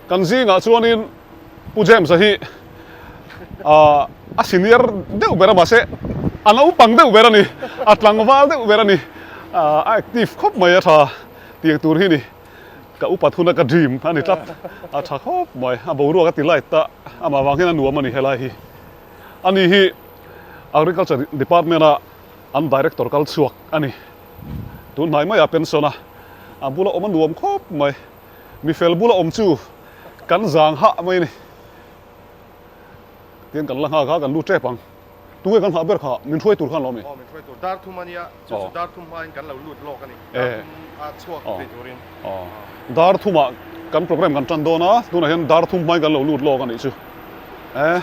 Kan zingah chuanin Pu James-a hi a senior deuh ber a mahse a naupang deuh ber a ni, a tlangval deuh ber a ni, a active khawp mai a tha tiang tur hi ni. Ka upat huna ka dream a ni tlat, a tha khawp mai, a boruak a ti light a, amah vang hian a nuam a ni helai hi. Ani hi Agriculture Department a an Director kal chhuak a ni. Tun hnai maiah pension a, a bula awm a nuam khawp mai. Mi fel bula awm chu kan zang hah mai a ni. Tiang kan la nghak a, kan lut tep ang. Tunge kan nghah ber kha? Min hruai tur khan lo mi? Aw, min hruai tur. Dar thum a nia, chu chu dar thum hmain kan lo lut lawk a ni. Dar thum a chhuak thei turin. Aw, dar thumah kan program kan tan dawn a, tunah hian dar thum hmain kan lo lut lawk a nih chu. E.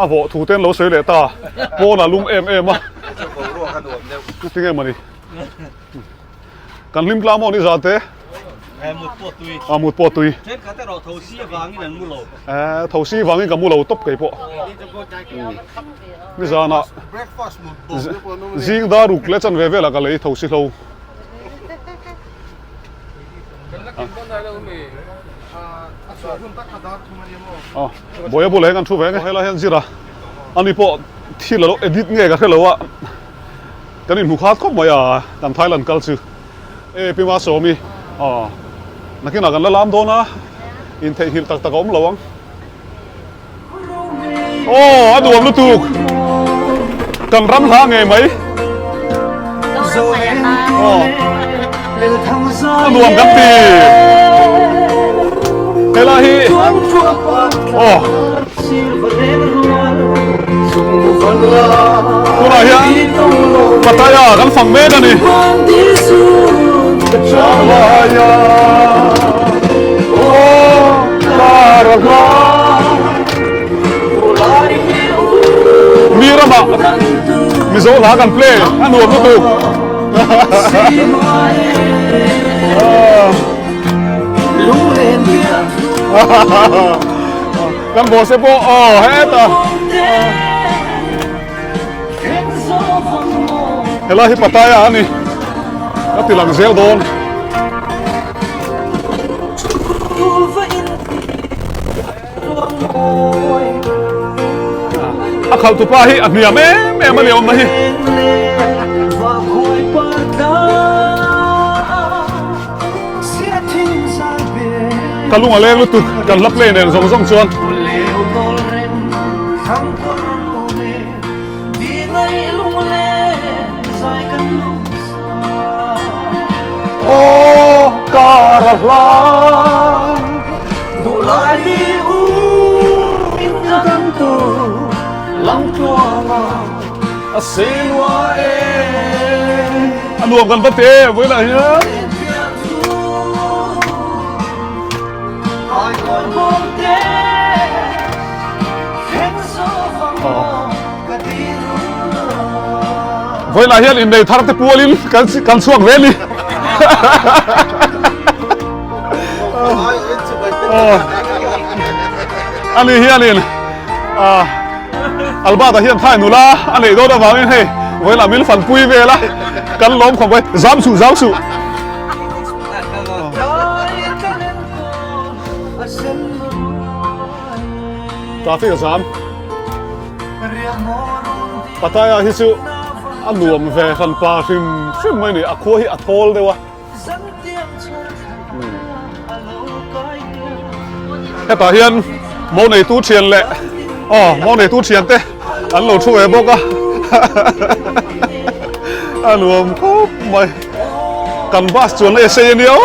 A vawh thu te an lo sawi leh ta, pawn a lum em em a. Tinge mawni? Kan hlim tlang maw ni zan te? Mut pawh tui. A mut pawh tui. Thenkhat erawh thosi avangin an mu lo. Eh, thosi vangin ka mu lo tawp kei pawh. Nizanah zing dar ruk leh chanve velah ka lei thosi hlo. Buaia bulah hian kan thu ve ang e. Helai hian zir a, ani pawh thil a lo edit nge ka hre lo a. Kan inhmu khat khawp mai a, kan Thailand kal chu e Pi Masawmi aw nakinah kan la lam dawn a, intheihnghilh tak tak a awm lo ang. Aw a nuam lutuk, kan ram hla ngei mai. Aw a nuam kan ti. Helai hi aw. Tunah hian Pattaya kan fang mek a ni. Mi ramah Mizo hla kan play a nuam lutuk. Kan bawh se pawh aw heta helai hi Pattaya a ni ka ti lang zel dawn. A khalh tupa hi a hniam em em a ni awmna hi. Ka lung a leng lutuk kan hla play nen zawng zawng chuan. Aw kar a hla A nuam kan va ti em vawiinah hian. Vawiinah hian innei thar te pualin kan chhuak ve a ni. Ani hianin Albert-a hian thai nula a neih dawn avangin hei vawiinah min fanpui vel a, kan lawm khawp mai. Zam suh, zam suh. Traffic a zam. Pattaya hi chu a nuam ve hran pa hrim hrim mai ni, a khua hi a thawl deuh a. Hetah hian mo neitu thian leh aw mo neitu thian te an lo thu ve bawk a. A nuam khawp mai. Kan bus chuan a sei a nia aw.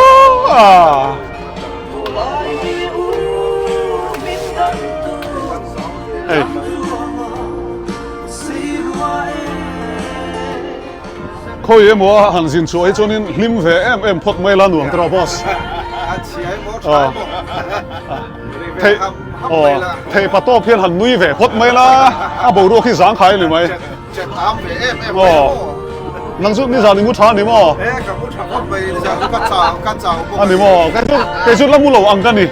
Hei. Khawi emaw a han zin chhuah hi chuanin hlim ve em em phawt mai la nuam tawh boss. Theih aw theih pa tawk hian han nui ve phawt mai la a boruak hi zang khai a ni mai. Aw nang chu nizan i mu tha a ni maw? A ni maw kei chu kei chu la mu lo ang ka ni.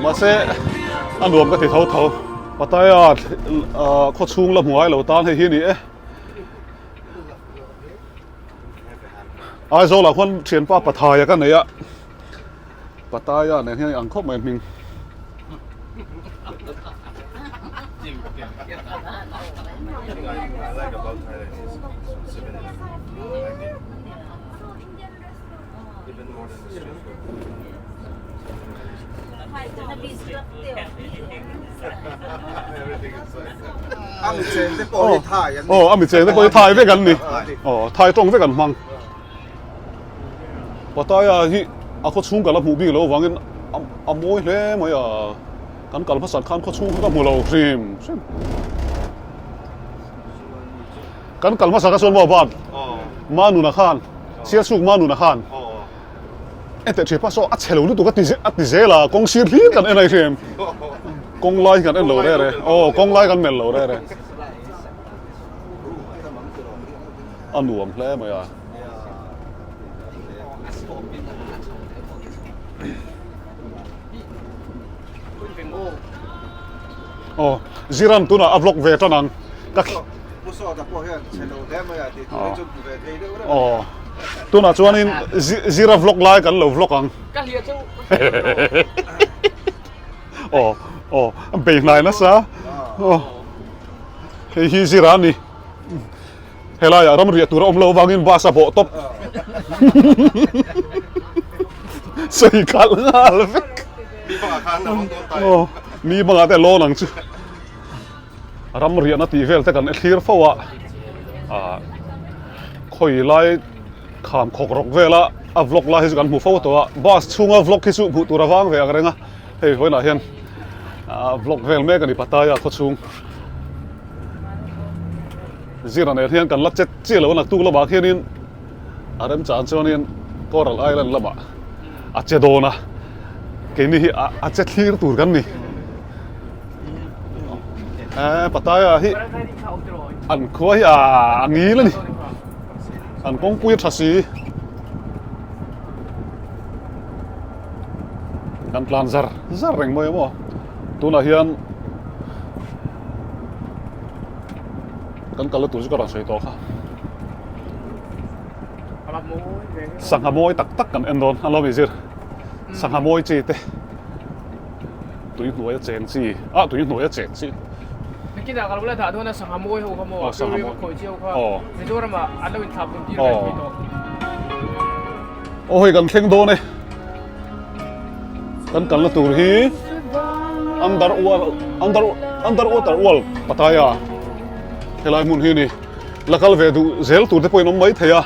Mahse a nuam ka ti tho tho. Pattaya khaw chhung la hmu ngai lo tan hei hi a ni e. Aizawl ah khuan thianpa Pathaia ka nei a. Pattaya nen hian ang khawp mai hming. Aw a mi cheng te pawh hi thai vek an ni aw thai tawng vek an hmang Pattaya hi a khaw chhung kal a hmuh bik loh avangin a mawi hle mai a kan kal hmasat khan khaw chhung kha ka hmu lo hrim hrim kan kal hmasa kha chuan maw ban Manuna khan Sialsuk Manuna khan Enteh ṭhi pa saw a chhe lo lutuk a ti a ti zel a, kawng sir hlir kan en a i hriam. Kawng lai hi kan en lo re re. Aw, kawng lai kan melh lo re re. A nuam hle mai a. Aw, Ziran tunah a vlog ve ṭan ang. Ka Pu Sawta pawh hian chhe lo hle mai a tih tur chu hmu ve thei deuh reng. Aw. Tunah chuanin Zira vlog lai kan lo vlog ang. Ka hliah chu. Aw, aw, a bei hnai nasa. Aw. Hei hi Zira a ni. Helaiah ramriah tur a awm lo avangin bus a bawh tawp. Sawi khalh nghal vek. Mi bangah khan a rawn dawn ta e. Aw, mi bangah te a lawn ang chu. Ram riahna tih vel te kan thlir fo a, ah khawi lai kham khawk rawk vela a vlog lai hi chu kan hmu fo tawh a, bus chhunga vlog hi chu hmuh tur a vang ve ang reng a, hei vawiinah hian ah vlog vel mek a ni Pattaya khaw chhung zira nen hian kan la chet chiah lo a naktuk lamah khianin a remchang chuanin Coral Island lamah a che dawn a, keini hi a che thlir tur kan ni. Eh, Pattaya hi an khua hi a a ngil a ni an kawngpui a tha si kan tlan zar zar reng mai maw tunah hian kan kalna tur chu ka rawn sawi tawh kha sangha mawi tak tak kan en dawn a lo mizir sangha mawi chi te. Tui hnuai a cheng chi ah tui hnuai a cheng chi. Nikinah ka lo la dah dawn a sangha mawi ho kha maw aquarium a khawi chi ho kha Mizoram ah an lo inthlap dawn tir mai tawh. Aw hei kan thleng dawn e kan kalna tur hi under under under water wall Pattaya helai hmun hi ni la kal ve duh zel tur te pawhin awm mai thei a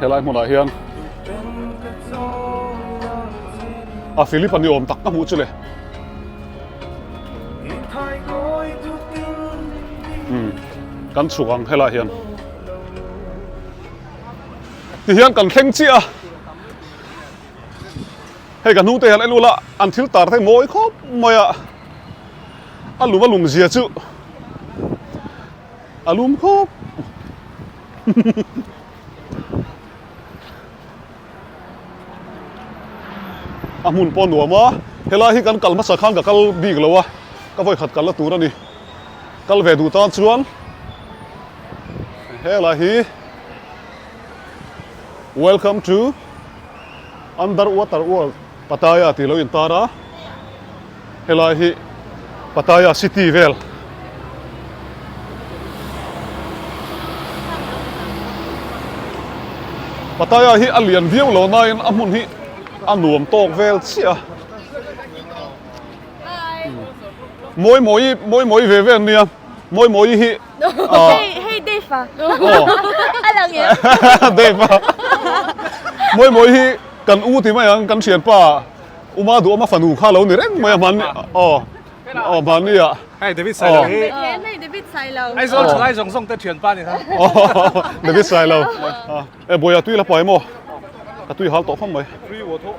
helai hmunah hian. A Philip a ni awm tak ka hmuh chu le. Umm kan chhuk ang helaiah hian. Tihian kan thleng chiah a. Hei ka hnung te hian en ula an thil tar te mawi khawp mai a. A lum a lum zia chu a lum khawp. A hmun pawh a nuam a, helai hi kan kal hmasa khan ka kal bik lo a, ka vawikhat kalna tur a ni. Kal ve duh tan chuan helai hi Welcome to Underwater World Pattaya tih lo intar a, helai hi Pattaya city vel. Pattaya hi a lian viau lo nain a hmun hi a nuam tawk vel chiah a. Mawi mawi mawi mawi ve ve an nia. Mawi mawi hi Hei hei Dave. Aw. A lang em? Dave a. Mawi mawi hi kan u ti mai ang kan thianpa Uma duhawma fanu kha lo ni reng mai a hmanni aw aw hmanni ah. Hei David Sailo hi. Hei David Sailo. Aizawl thalai zawng zawng te thianpa ni kha. David Sailo. E Bawiha tui la pai maw? Ka tui hal tawh khawp mai. Free water.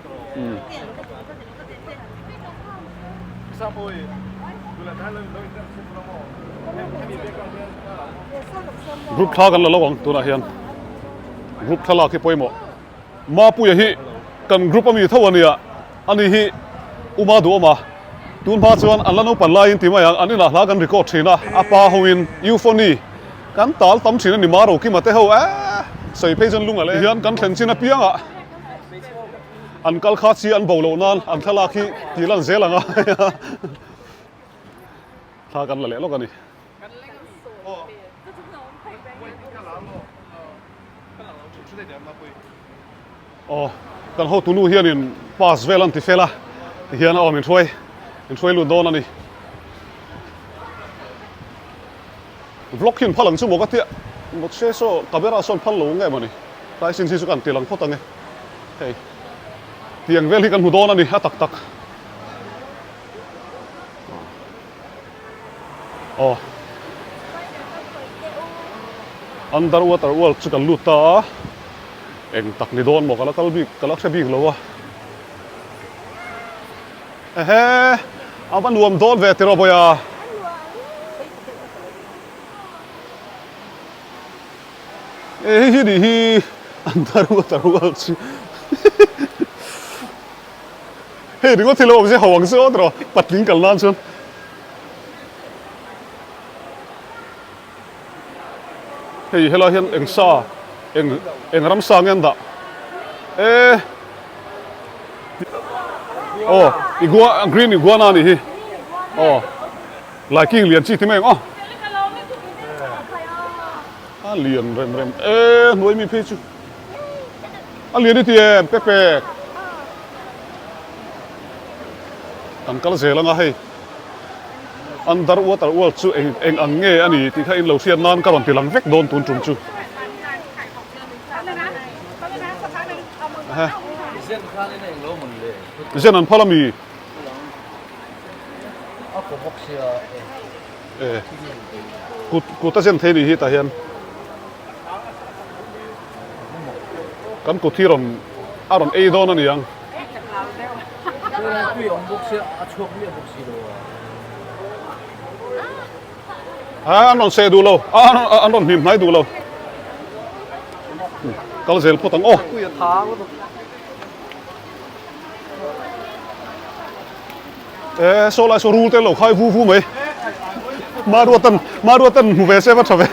Group thla kan la lo ang tunah hian group thlalak hi pawimawh Mapuia hi kan group ami tho ania ani hi Uma duhawma tun hma chuan an la naupan laiin ti mai ang an inah hla kan record thin a a pa hoin euphony kan tal tam thin a ni Maro Kima te ho eeh sawi phei chuan lung a leh hian kan thlen chin apiangah An kal kha chi an bo loh nan an thlalak hi tih lan zel ang a thla kan la leh lawk a ni. Aw kan hotu nu hianin pass vel an ti fel a tihian aw min hruai min hruai lut dawn a ni. Vlog hian phal ang chu maw ka tia mawt se saw camera sawn phal lo nge mawni tlai sin hi chu kan ti lang phawt ang e. Hei tiang vel hi kan hmu dawn a ni a tak tak. Aw underwater world chu kan lut ta a eng tak ni dawn maw ka la kal bik ka la hre bik lo a. Ehe a va nuam dawn ve tiraw Bawiha. E hei hi nih hi underwater world chu hei ringawt hi lo awm se ho ang chu aw tiraw patling kal nan chuan. Hei helai hian eng sa eng eng ramsa nge an dah e aw igua green iguana a nih hi aw. Laiking lian chi ti mai ang aw. A lian rem rem e hnuai mi phei chu. A lian i ti em pek pek. Kan kal zel anga hei. Under water world chu eng eng ang nge a ni tih kha in lo hriat nan ka rawn ti lang vek dawn tun tum chu. Zen an phal ami. E kut kut a zen thei ni hi tah hian kan kut hi rawn a rawn ei dawn a ni ang. A an rawn seh duh lo a an rawn hnim hnai duh lo kal zel phawt ang aw. E saw lai saw rul te lo khai vu vu mai Maruatan Maruatan hmu ve se va tha ve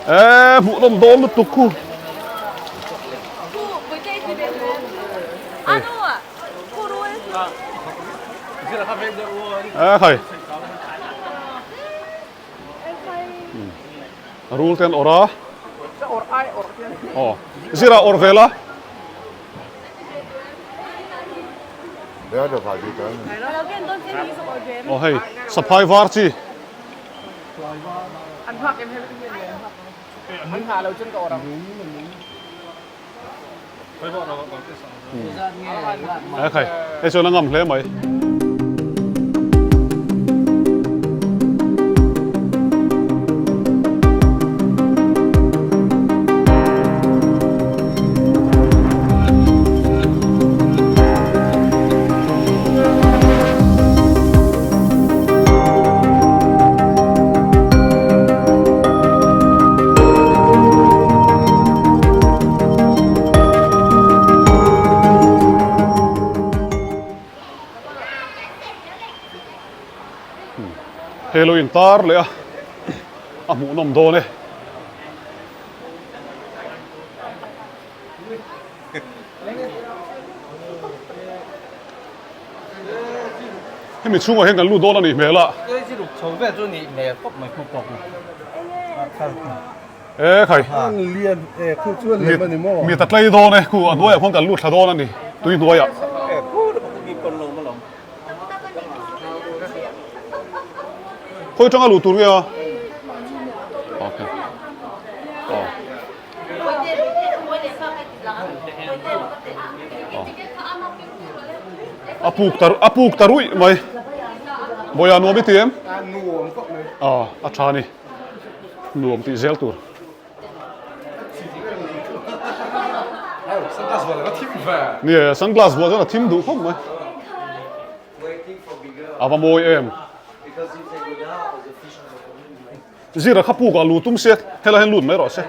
E hmuh nawm dawn lutuk khu E khai Rul te an awrh a. Aw. Zira awrh ve la. Aw hei saphai var chi. E khai hei chuan a ngam hle mai. Hei lo in tar leh a a hmuhnawm dawn e. Hemi chhungah hian kan lut dawn a nih hmel a. E khai. Mi ta tlei dawn e khu a hnuaiah khuan kan lut thla dawn a ni tui hnuaiah. Khawi tanga luh tur nge a? Okay. Aw. A puk ta a puk ta ruih mai. Bawiha nuam i ti em? Nuam khawp mai. Aw, a tha ni. Nuam tih zel tur. Sunglass vuah a thim ve. Ni, sunglass vuah chuan a thim duh khawp mai. A va mawi em. Zira kha puk ah lu tum se, helai hian lut mai rawh se.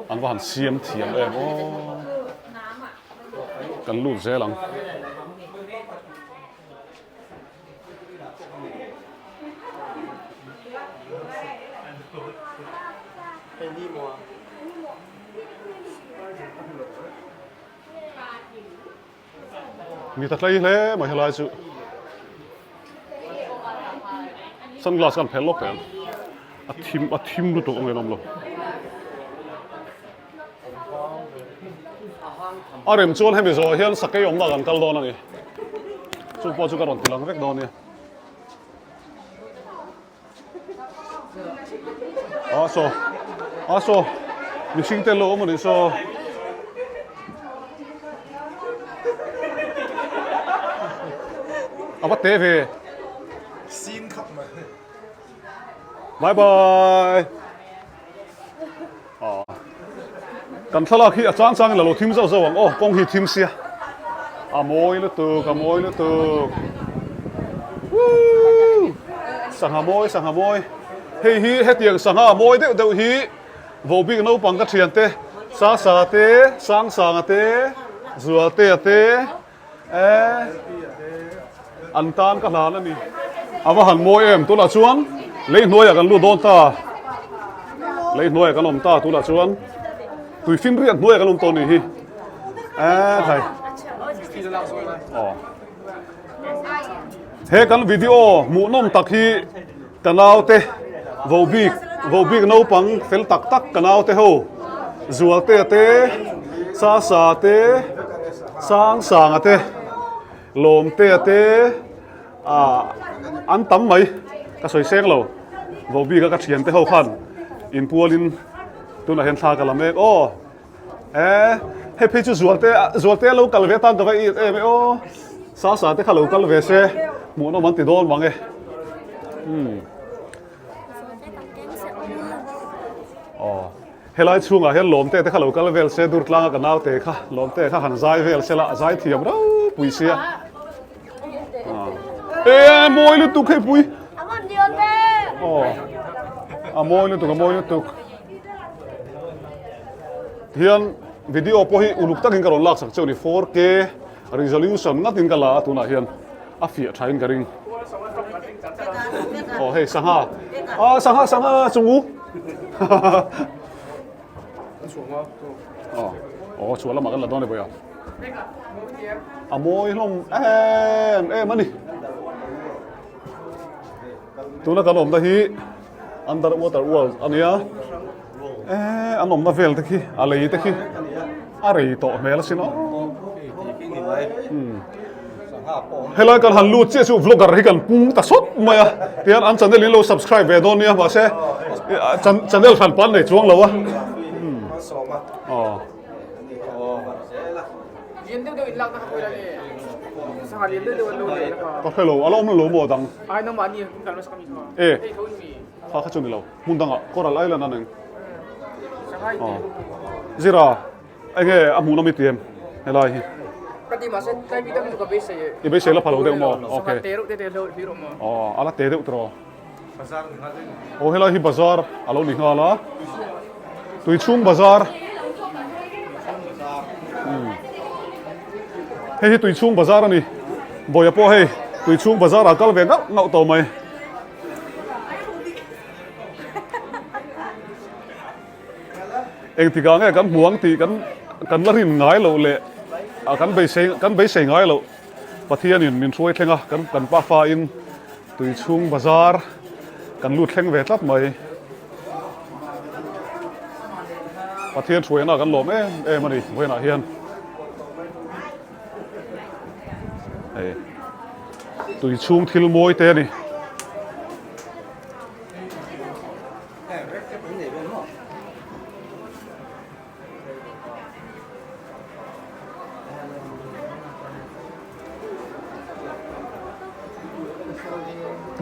An va han siam thiam em aw. Kan lut zel ang. Mi ta tlei hle mai helai chu sunglass kan phelh lawk teh ang a thim a thim lutuk ang in awm lo. A rem chuan hemi zawh hian sakei awmna kan kal dawn a ni. Chu pawh chu ka rawn ti lang vek dawn nia. A saw, a saw, mihring te lo awm a nih saw. A va te ve. Sin khap mai. Bye bye. Kan thlalak hi a chang chang in la lo thim zauh zauh ang aw kawng hi thim sia a mawi lutuk a mawi lutuk Woo! Sangha mawi sangha mawi hei hi hetiang sangha mawi deuh deuh hi Vobik naupang ka thian te Sasa te Sangsanga te Zualtea te E, an tan ka hlan a ni. A va han mawi em, tunah chuan lei hnuaiah kan lut dawn ta. Lei hnuaiah kan awm ta tunah chuan tui finriat hnuaiah kan awm tawh ni hi. E, thai. Aw. He kan video hmuhnawm tak hi ka naute Vobik, Vobik naupang fel tak tak ka naute ho Zualtea te, Sasa te, Sangsanga te, Lawmtea te ah an tam mai ka sawi seng lo. Vobika ka thiante ho khan inpualin tunah hian thla ka la mek aw. E, hei phei chu Zualte, Zualte lo kal ve tan ka va it em e aw. Sasa te kha lo kal ve se, hmuhnawm an ti dawn mang e. Hmm. Aw, helai chhungah hian Lawmte te kha lo kal vel se, Durtlanga ka naute kha, Lawmte kha han zai vel se la, a zai thiam ropui sia. E, mawi lutuk hei pui. Aw, a mawi lutuk, a mawi lutuk. Hian video pawh hi uluk takin ka rawn lak sak cheu ni 4K resolution ngatin ka la a tunah hian a fiah tha in ka ring. Aw hei sangha ah sangha sangha chungu aw aw chhuah lamah kan la dawn e bawih a a mawi hlawm em em a ni. Tuna kan awmna hi Underwater world a nia eh an awmna vel te khi a lei te khi a rei tawh hmel asin aw helai kan han lut chiah chu vlogger hi kan pung ta sawt mai a tihian an channel in lo subscribe ve dawn nia mahse channel hran pan nei chuang lo a aw. Ka hre lo, a la awm lo maw dang? E, kha kha chu ni lo, hmun dangah Coral Island a neng. Zira, enge a hmuh nawm i ti em helai hi? I beisei la pha lo deuh maw? Okay. Aw, a la te deuh tawh. Aw helai hi bazar a lo ni nghal a tuichhung bazar hei hi tuichhung bazar a ni bawia pawh hei tuichhung bazar ah kal ve ngauh ngauh tawh mai. Engtikah nge kan hmu ang tih kan kan la rin ngai loh leh a kan beisei kan beisei ngai loh Pathianin min hruai thleng a kan kan pa fain tui chhung bazar kan lut thleng ve tlat mai. Pathian hruaina kan lawm em em a ni vawiinah hian. Tui chhung thil mawi te a ni.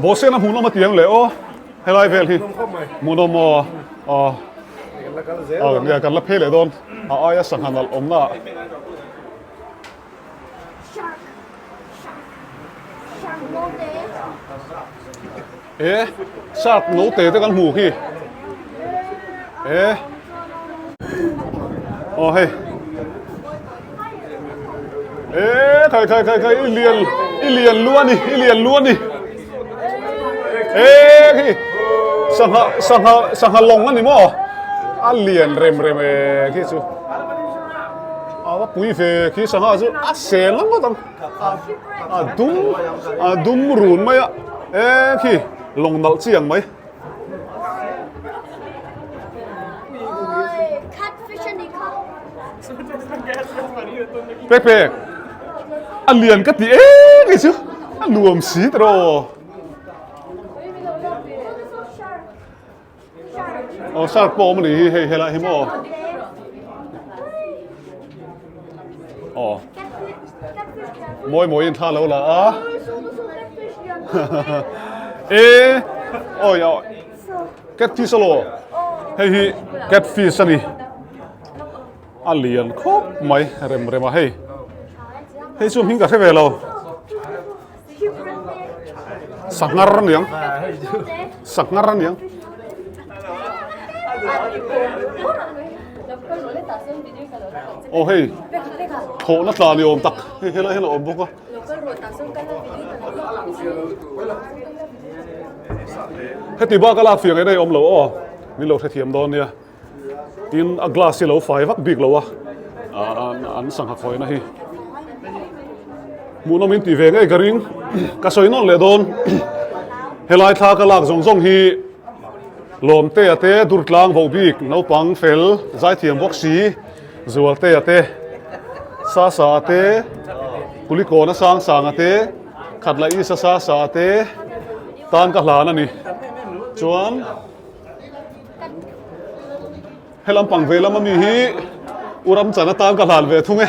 Bawhsena hmuhnawm a tiang leh aw helai vel hi hmuhnawm aw aw aw kan la phei leh dawn a aia sangha nalh awmna ah. E shark no te te kan hmuh khi e aw hei e khai khai khai khai i lian i lian lu ani i lian lu ani e khi sangha sangha sangha lawng ani maw a lian rem rem e khi chu a va pui ve khi sangha chu a sel ngawt ang. A dum a dum run mai a e khi lawng nalh chi ang mai. Pek pek a lian ka ti em hi chu a nuam si tawh. Aw shark pawh awm a nih hi hei helai hi maw aw mawi mawiin thla lo la a e awi aw catfish alo hei hi catfish a ni a lian khawp mai rem rem a hei hei chu hming ka hre ve lo. Sanghar a niang sanghar a niang aw hei thawhna tla ni awm tak hei helai hian a awm bawk a heti bak a lak fiah ngaihna hi a awm lo aw min lo hrethiam dawn nia tin a glass hi a lo fai vak bik lo a an sangha khawina hi hmuhnawm in tih ve ngei ka ring ka sawi nawn leh dawn helai thla ka lak zawng zawng hi Lawmtea te Durtlang vo bik naupang fel zaithiam bawk si Zualtea te Sasa te Kulikawna Sangsanga te Khatla Isa Sasa te tan ka hlan a ni chuan. He lampang ve lama mi hi U Ramchana tan ka hlan ve thung e.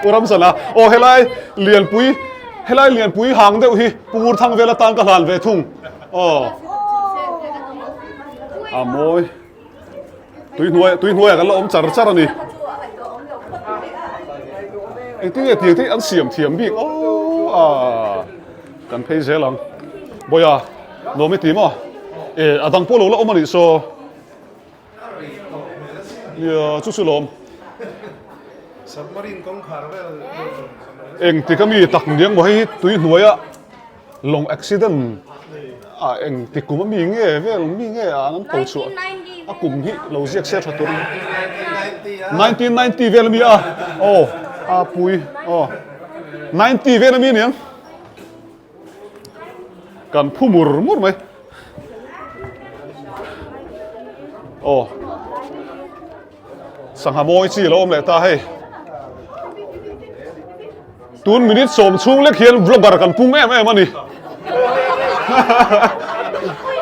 U Ramchana, aw helai lianpui, helai lianpui hang deuh hi Pu Ngurthang vel atan ka hlan ve thung. Aw. A mawi. Tuihnuai, tuihnuaiah kan la awm char char a ni. Engtin nge tiang te hi an siam thiam bik aw a. Kan phei zel ang. Bawiha, nuam i ti maw? E, a dang pawh lo la awm a nih saw. Nia, chu chu lawm. Submarine kawngkhar vel. Engtik a mi tak niang maw hei hi tui hnuaia lawng accident a engtik kum a mi nge vel mi nge a an ko chhuah a kum hi lo ziak se tha tur a ni. 1990 vel a mi a, aw a pui aw 90 vel a mi niang. Kan phu mur mur mai. Aw. Sangha mawi chi lo awm leh ta hei. Tun minute sawm chhung lek hian vlogger kan pung em em a ni.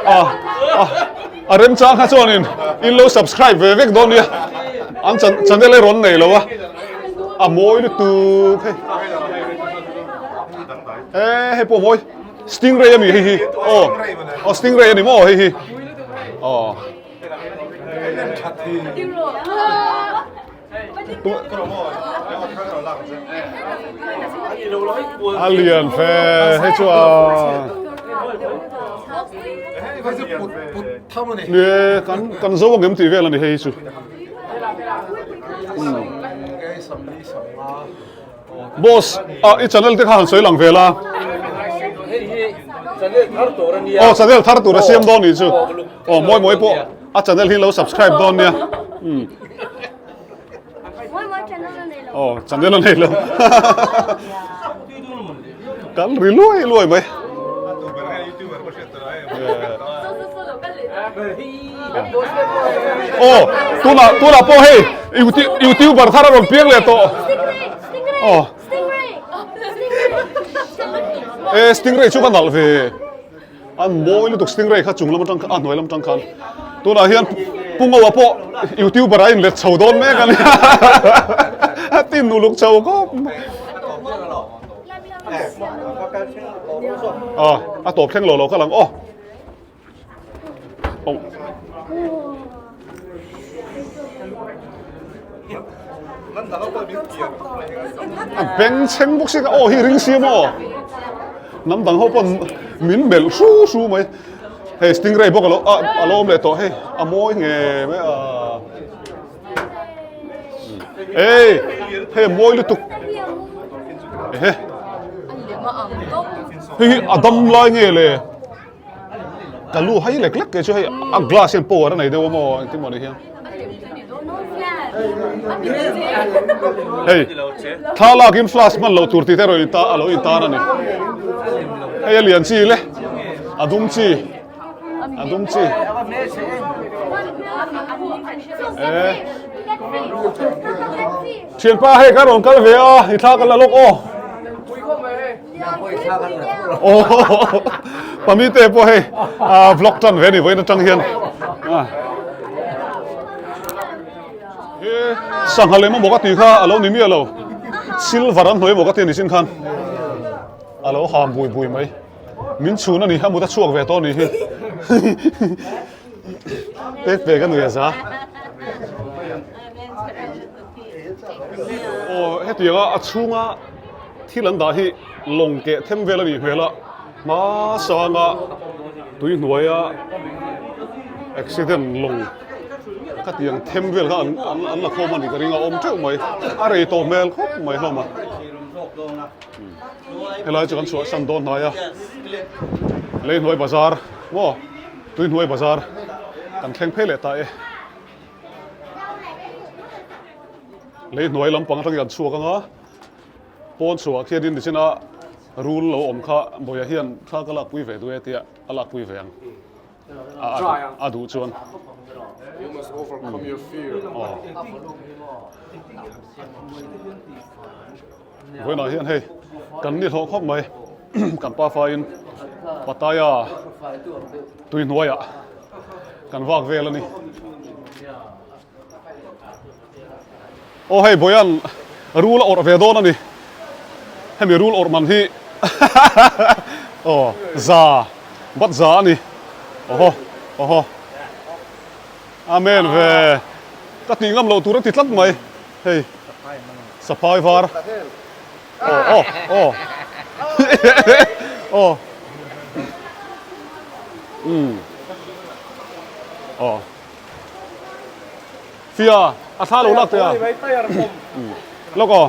A a a remchang kha chuanin in lo subscribe ve vek dawn nia. An channel e rawn nei lo a. A mawi lutuk hei. E hei pawh mawi stingray ami hei hi aw aw stingray ani maw hei hi aw a lian fe hei chu a nie kan kan zo ang em tih vel ani hei chu Boss, ah i channel te kha han sawi lang ve la. Hei hi channel thar tur a nia. Aw channel thar tur a siam dawn nih chu. Aw mawi mawi pawh a channel hi lo subscribe dawn nia. Um. Mawi mawi channel a nei lo. Aw channel a nei lo. Kan ri luai luai mai. Aw tunah tunah pawh hei youtuber thar a rawn piang leh tawh. Aw. E stingray chu ka nalh ve. An mawi lutuk stingray kha chung lam atang a hnuai lam atang khan. Tunah hian Pu Ngoa pawh youtuber a inlet chho dawn mek a ni. A tin uluk chho khawp mai. A a tawp thleng lo lo kal ang aw. A beng chheng bawk si ka aw hi ring si maw hnam dang ho pawn min melh hru hru mai hei stingray bawk alo a lo awm leh tawh hei a mawi nge mai a ei hei a mawi lutuk ehe hei hi a dam lai nge le. Ka lu hai lek lek ke chu hei a glass hian power a nei deuh a maw engtin maw ni hian. Hei thla lak in flash hman loh tur tih te erawh in ta a lo in tan a ni. Hei a lian chi le a dum chi a dum chi. Eh Thianpa hei ka rawn kal ve a i thla ka la lawk aw. Pami te pawh hei vlog tan ve ni vawiin atang hian he sangha lem a maw ka tih kha a lo ni miah lo silver an hnuai maw ka ti a ni chin khan a lo ham bui bui mai min chhun a ni a mut a chhuak ve tawh a ni hi pek pek a nui a za aw hetianga a chhunga Thil an dah hi lawng keh them vel a nih hmel a, hma sanga tui hnuaia accident lawng ka tiang them vel kha an an la khawm a nih ka ring a, awm teuh mai, a rei tawh hmel khawp mai hlawm a. Helai chu kan chhuah san dawn hnai a, lei hnuai bazar maw tui hnuai bazar kan thleng phei leh ta e. Lei hnuai lampang atangin kan chhuak anga. Pawn chhuah khianin nichina rul lo awm kha Bawia hian thla ka lakpui ve duh e tia a lakpui ve ang. A duh chuan. You must overcome your fear. Vawiinah hian hei kan ni hlawh khawp mai kan pa fain Pattaya tui hnuaiah kan vak vel a ni. Aw hei Boyan rul a awrh ve dawn a ni. Hemi rul awrh man hi aw za bat za a ni. Awhaw awhaw Amen ve ka tih ngam loh tur a ti tlat mai hei saphai var aw aw aw aw umm aw. Fia a thla lo lak teh a lawk aw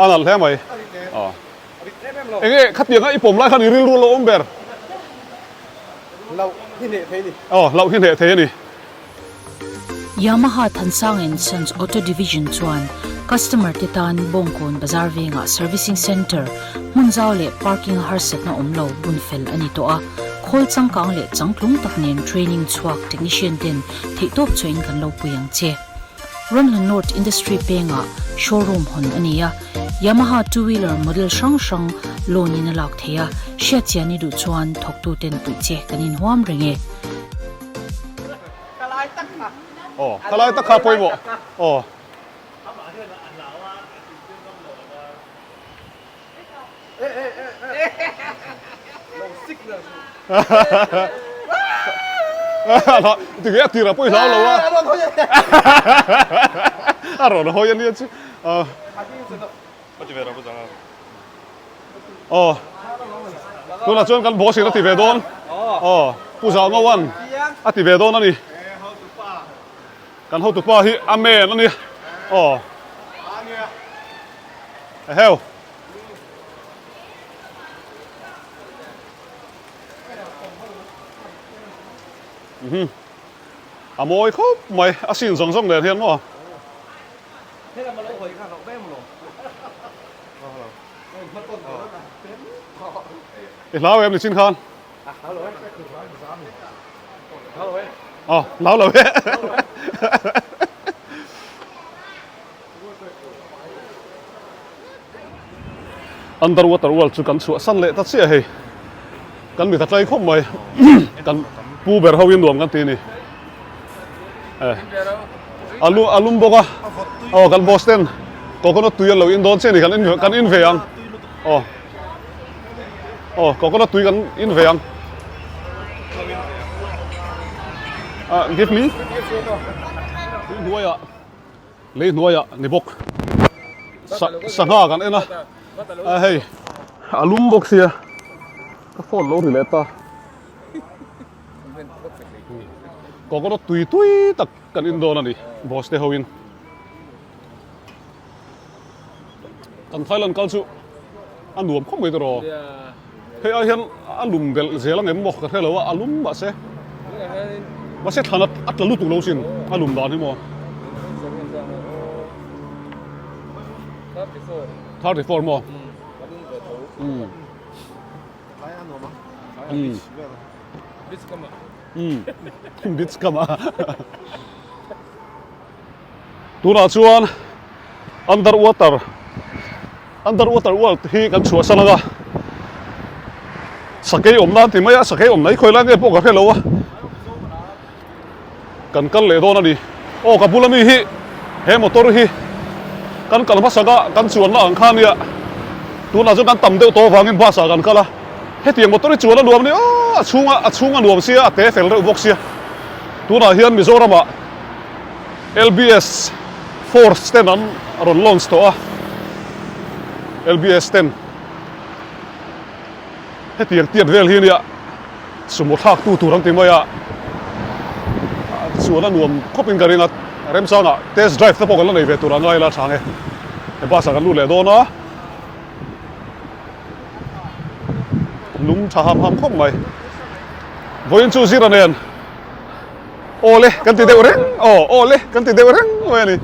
a nalh hle mai aw enge khatiang a i pawm lai khan i rilru a lo awm ber hlauh hi hneh thei a ni aw hlauh hi hneh thei a ni. Yamaha Thansang and Sons Auto Division chuan customer te tan Bawngkawn Bazar vengah Servicing Centre hmun zau leh parking harsatna awm lo bun fel a ni tawh a, khawl changkang leh changtlung tak nen training chhuak technician ten Theihtawp chuain kan lo pui ang che. Ramhlun North Industry pengah showroom hawn a ni a, Yamaha two wheeler model hrang hrang loan in a lak thei a, hriatchian i duh chuan thawktu ten puih che kan inhuam reng e. Aw, khalai tak kha pawimawh. Aw. Tinge a tirah pawh i hlau lo a. A rawn hawi a nia chu. Aw. Tunah chuan kan boss in a ti ve dawn. Aw. Pu Zalngoan a ti ve dawn a ni. Kan hotupa hi a men a ni. Aw. Eheu. Mhm. A mawi khawp mai a sin zawng zawng nen hian maw. I hlau em ni chin khan? Aw, hlau lo e. Underwater world chu kan chhuah san leh ta chiah hei. Kan mit a tlai khawp mai. Kan pu ber ho in nuam kan ti a ni. A lu a lum bawk a. Aw kan boss ten coconut tui an lo in dawn chiah a ni kan in kan in ve ang. Aw aw coconut tui kan in ve ang. Ah give me. Tui hnuaiah. Lei hnuaiah ni bawk sangha kan en a a hei a lum bawk sia ka phone lo ri leh ta coconut tui tui tak kan in dawn a ni boss te ho in kan Thailand kal chu a nuam khawp mai tawh hei ai hian a lum belh zel ang em maw ka hre lo a a lum mahse mahse thlan a tla lutuk lo sin a lum dan hi maw 34 maw um um um beach kama Tunah chuan underwater underwater world hi kan chhuahsan ang a, sakei awm nan ti mai a, sakei awm mai khawi lai nge pawh ka hre lo a, kan kal leh dawn a ni. Aw ka bula mi hi he motor hi kan kal hmasak a, kan chuanna ang kha nia, tunah chuan kan tam deuh tawh avangin bus ah kan kal a, hetiang motor hi chuan a nuam a ni aw, a chhunga a chhung a nuam sia, a te fel reuh bawk sia, tunah hian Mizoramah. LBS Force ten an rawn launch tawh a, LBS ten hetiang tiat vel hi nia sumo thlak tu tur an ti mai a, chuan a nuam khawp in ka ring a, remchangah test drive te pawh kan la nei ve tur a ngai la tha nge, he bus ah kan lut leh dawn a, lung tha ham ham khawp mai, vawiin chu zira nen. Aw le kan ti deuh reng aw aw le kan ti deuh reng mai a ni.